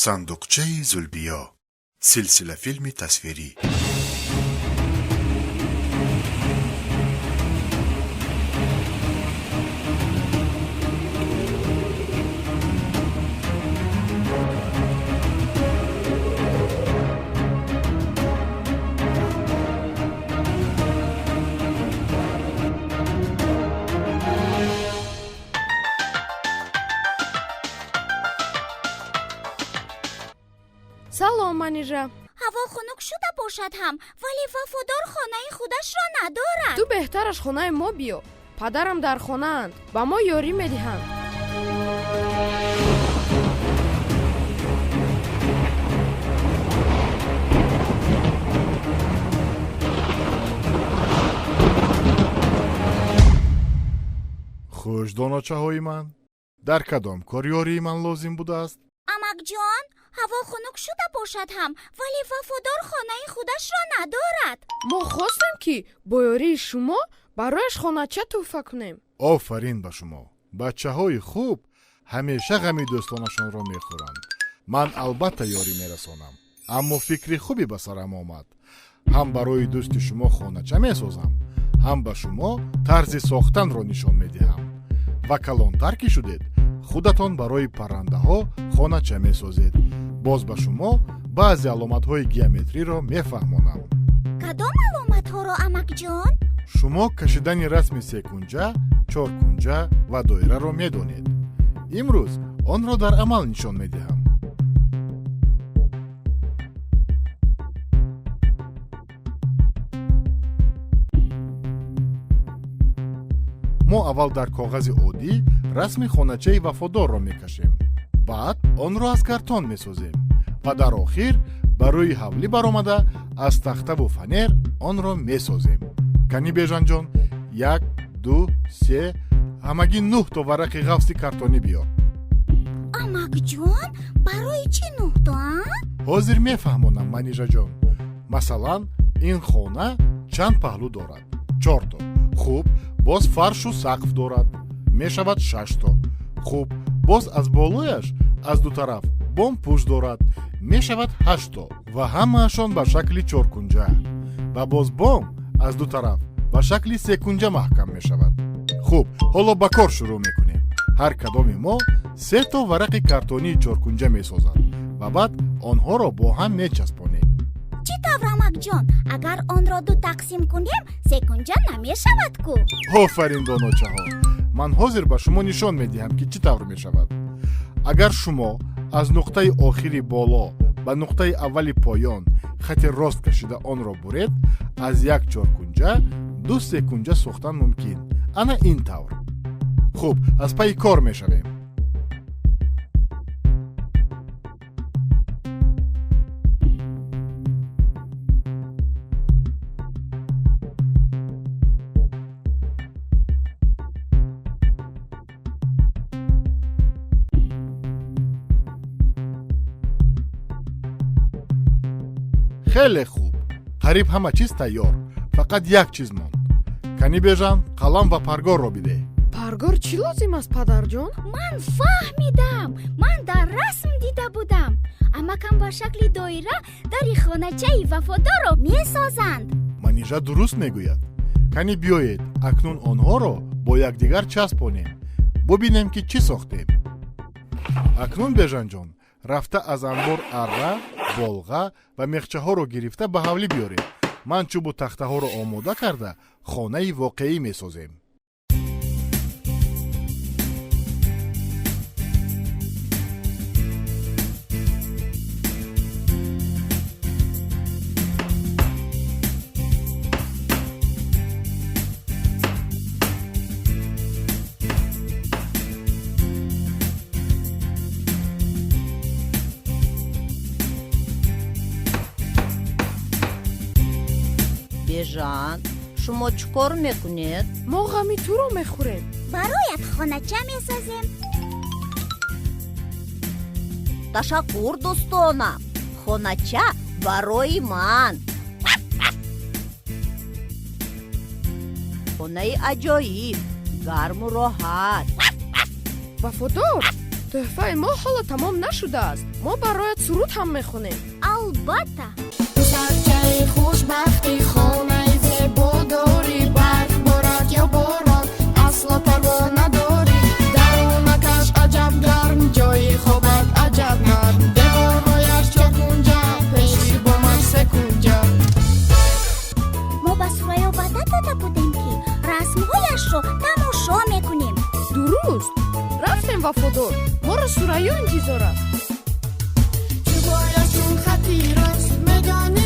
Сандуқчаи Зулбиё, силсилафилми тасвирӣ. Салом, Манижа. Ҳаво хунук шуда бошад ҳам, вале Вафодор хонаи худашро надорад. Ту беҳтараш хонаи мо биё. Падарам дар хонаанд, ба мо ёрӣ медиҳанд. Хуш, доночаҳои ман, дар кадом кор ёрии ман лозим будааст? Амакҷон, ҳаво хунук шуда бошад ҳам, вале Вафодор хонаи худашро надорад. Мо хостем, ки бо ёрии шумо барояш хонача тӯҳфа кунем. Офарин ба шумо! Бачаҳои хуб ҳамеша ғами дӯстонашонро мехӯранд. Ман албатта ёрӣ мерасонам, аммо фикри хубе ба сарам омад. Ҳам барои дӯсти шумо хонача месозам, ҳам ба шумо тарзи сохтанро нишон медиҳам ва калонтар ки шудед, худатон барои паррандаҳо хонача месозед. Боз ба шумо баъзе аломатҳои геометриро мефаҳмонам. Кадом аломатҳоро, амакҷон? Шумо кашидани расми секунҷа, чоркунҷа ва доираро медонед. Имрӯз онро дар амал нишон медиҳам. Мо аввал дар коғази оддӣ расми хоначаи Вафодорро мекашем, баъд онро аз картон месозем ва дар охир ба рӯи ҳавлӣ баромада, аз тахтаву фанер онро месозем. Кани, Бежанҷон, як, ду, се, ҳамагӣ нӯҳ то варақи ғафси картонӣ биёр. Амакҷон, барои чӣ нӯҳто, а? Ҳозир мефаҳмонам, Манижаҷон. Масалан, ин хона чанд паҳлӯ дорад? Чорто. Хуб, боз фаршу сақф дорад, мешавад шашто. Хуб, боз аз болояш аз ду тараф бом пӯш дорад, мешавад ҳашто ва ҳамаашон ба шакли чоркунҷа. Ва боз бом аз ду тараф ба шакли секунҷа маҳкам мешавад. Хуб, ҳоло ба кор шурӯъ мекунем. Ҳар кадоми мо се то варақи картонии чоркунҷа месозад ва баъд онҳоро бо ҳам мечаспонем. Чӣ тавр, амакҷон? Агар онро ду тақсим кунем, секунҷа намешавад ку? Офарин, доночаҳо! Ман ҳозир ба шумо нишон медиҳам, ки чӣ тавр мешавад. Агар шумо аз нуқтаи охири боло ба нуқтаи аввали поён хати рост кашида, онро буред, аз як чоркунҷа ду секунҷа сохтан мумкин. Ана ин тавр. Хуб, аз пайи кор мешавем. Хеле хуб, қариб ҳама чиз тайёр, фақат як чиз монд. Кани, Бежан, қалам ва паргорро бидеҳ. Паргор чӣ лозим аст, падарҷон? Ман фаҳмидам, ман дар расм дида будам. Амакам ба шакли доира дари хоначаи Вафодорро месозанд. Манижа дуруст мегӯяд. Кани, биёед, акнун онҳоро бо якдигар часпонем, бубинем, ки чӣ сохтем. Акнун, Бежанҷон, рафта аз анбор арра, болға ва мехчаҳоро гирифта ба ҳавлӣ биёред. Ман чӯбу тахтаҳоро омода карда, хонаи воқеӣ месозем. Бежан, шумо чӣ кор мекунед? Мо ғами туро мехӯрем. Бароят хонача месозем. Ташаккур, дӯстонам, хонача барои ман. Хонаи аҷоиб, гарму роҳат. Вафодор, Тӯҳфаи мо ҳоло тамом нашудааст. Мо бароят суруд ҳам мехонем. Албатта. Писарчаи хушбахтӣ, хонаи зебо дорӣ, барф борад ё борон, асло парво надорӣ. Дарунакаш аҷаб гарм, ҷои хобат аҷаб нарм, деворҳояш чоркунҷа, пеши бомаш секунҷа. Мо ба Сурайё ваъда дода будем, ки расмҳояшро тамошо мекунем. Дуруст, рафтем, Вафодор, моро Сурайё интизор аст. Чӯбояш чун хати рост медонӣ.